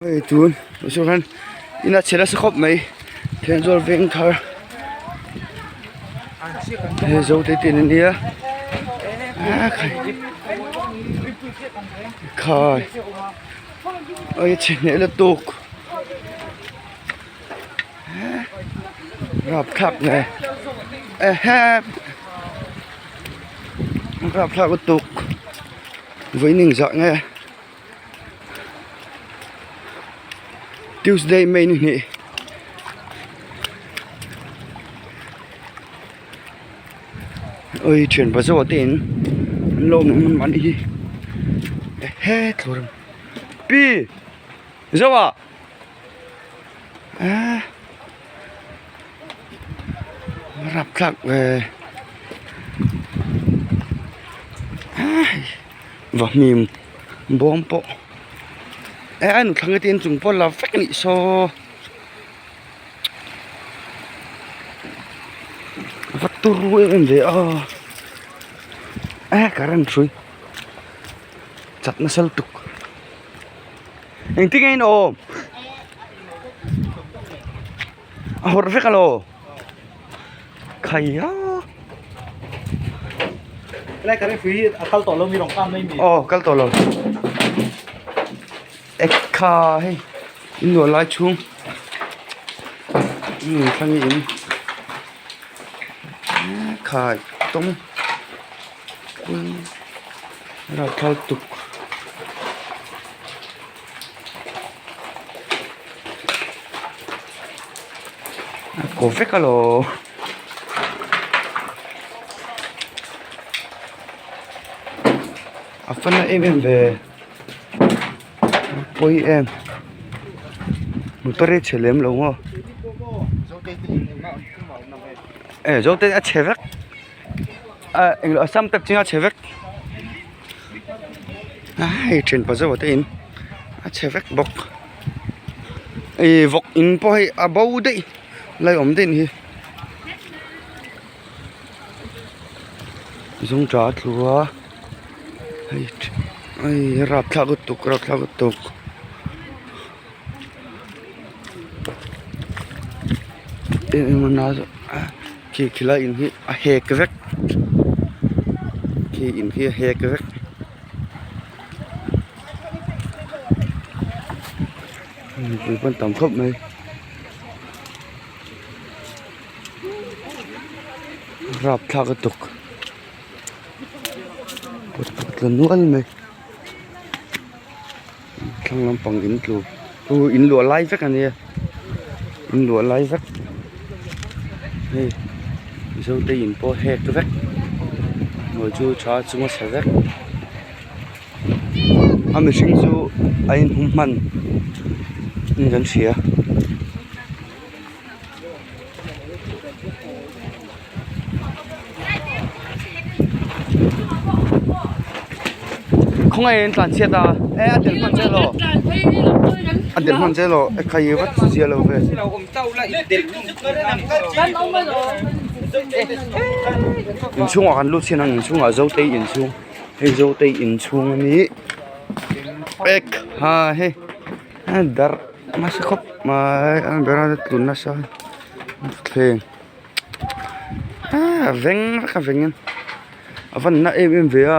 Hei tun ah sawn in a chhe nasa khawp mai Thenzawl veng thar hei zo te te in ania khai a chhe hneh lutuk rapthlak nge ehe rapthlak lutuk vawiin zah nge. Tuesday May ni hnih oi thian pa zawh te in an lo awm ang an hi ehe thlawr pi zawh ah ah rapthlak ve ah. Vahmim bawm pawh eh a nuthlang te inchung pawh la vek a nih saw va turu em em ve a eh current hrui chat nasa lutuk engtin nge in awm a hawrh vek alaw. Khai a Helai ka referee a kal tawh lo mi rawn kang mai mi. Aw kal tawh lo. Ekha hei in luah lai chhung um thlang in khai tawng rapthlak tuk. A kaw vek alaw a fan na em em ve pawi em motor hi a chhe lem lo maw e zo te a chhe vek a englo a sam tep chinga chhe vek. Hei thian pa zauh te in a chhe vek bawk ih vawk in pawh hei a bo daih lai awm daih hi zawngṭah a tlu a hei hei rapthlak lutuk rapthlak lutuk. Khi khilai in hi a hek vek khi in hi a hek vek mipui pawh an tam khawp mai rapthlak lutuk pawt tla nual mai. Thlang lampang in tlu chu in luah lai vek a nia in luah lai vek hei mizo te in pawh hek vek hnuai chu tha chung a chhe vek a mihring chu a inhum hman in kan hria. Khawngaih in tlan chhiat a e a tel hman che law a tel hman che law e khai vat zia lo ve inchhungah kan lut chin ang inchhungah zotei inchhung hei zotei inchhung a ni ek ha hei darh nasa khawp mai a ber a tlun nasa thleng. A veng vek a veng in a van na em em ve a.